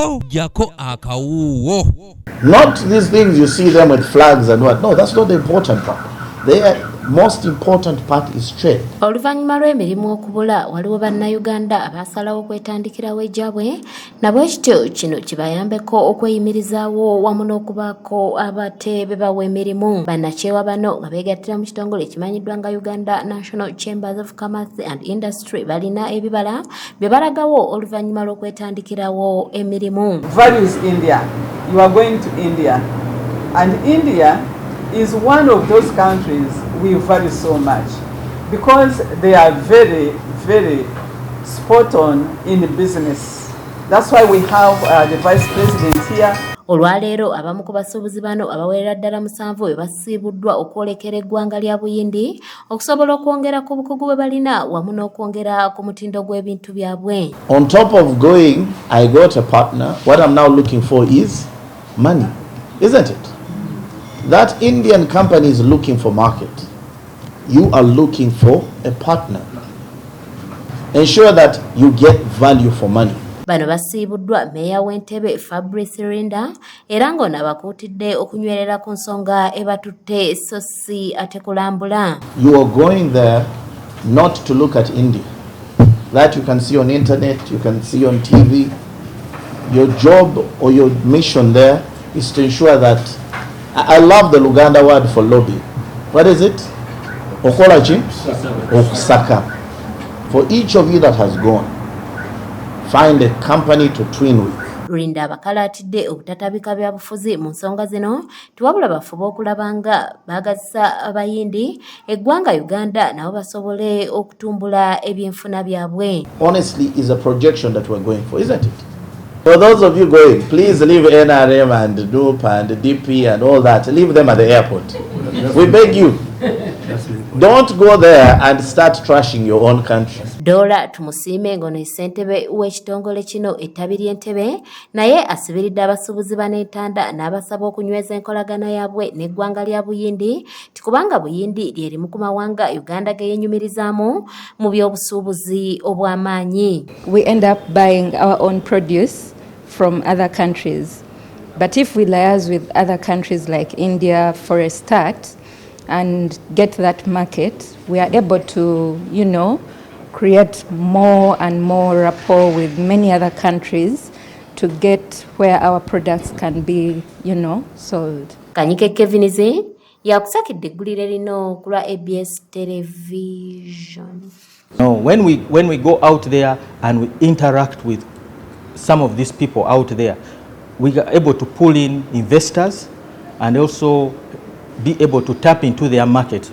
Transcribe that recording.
Jjako jjako akawuuwo. Not these things you see them with flags and what. No, that's not the important part. The most important part is trade. Oluvannyuma lw'emirimu okubula, waliwo Bannayuganda abaasalawo okwetandikirawo egyabwe, nabwe kityo kino kibayambeko okweyimirizaawo wamu n'okubaako abate be bawa emirimu. Bannakyewa bano nga beegattira mu kitongole ekimanyiddwa nga Uganda National Chambers of Commerce and Industry balina ebibala bye balagawo oluvannyuma lw'okwetandikirawo emirimu. Values India. You are going to India. And India is one of those countries we value so much because they are very, very spot on in business. That's why we have the vice president here. Olwaleero abamu ku basuubuzi bano abawerera ddala musanvu be basiibuddwa okwolekera eggwanga lya Buyindi okusobola okwongera ku bukugu bwe balina wamu n'okwongera ku mutindo gw'ebintu byabwe. On top of going, I got a partner. What I'm now looking for is money, isn't it? That Indian company is looking for market. You are looking for a partner. Ensure that you get value for money. Bano basiibuddwa meeya w'Entebe Fabrice Rulinda era ng'ono abakuutidde okunywerera ku nsonga ebatutte so si ate kulambula. You are going there not to look at India. That you can see on internet, you can see on TV. Your job or your mission there is to ensure that I love the Luganda word for lobby. What is it? Okola ki? Okusaka. For each of you that has gone, find a company to twin with. Rulinda abakalaatidde obutatabika bya bufuzi mu nsonga zino, tiwabula bafube okulaba nga baagazisa Abayindi eggwanga Uganda nabo basobole okutumbula ebyenfuna byabwe. Honestly, is a projection that we're going for, isn't it? For those of you going, please leave NRM and NUP and DP and all that. Leave them at the airport. We beg you. Don't go there and start trashing your own country. Doola Tumusiime ng'ono ye ssentebe w'ekitongole kino ettabi ly'Entebe naye asibiridde abasuubuzi b'entanda n'abasaba okunyweza enkolagana yaabwe n'eggwanga lya Buyindi ti kubanga Buyindi lye limu ku mawanga Uganda ge yeenyumirizaamu mu by'obusuubuzi obw'amaanyi. We end up buying our own produce from other countries. But if we liaise with other countries like India for a start and get that market, we are able to create more and more rapport with many other countries to get where our products can be sold. Kanyike Kevinize yakusakidde eggulire lino ku lwa ABS Television. No, when we go out there and we interact with some of these people out there, we are able to pull in investors and also be able to tap into their market.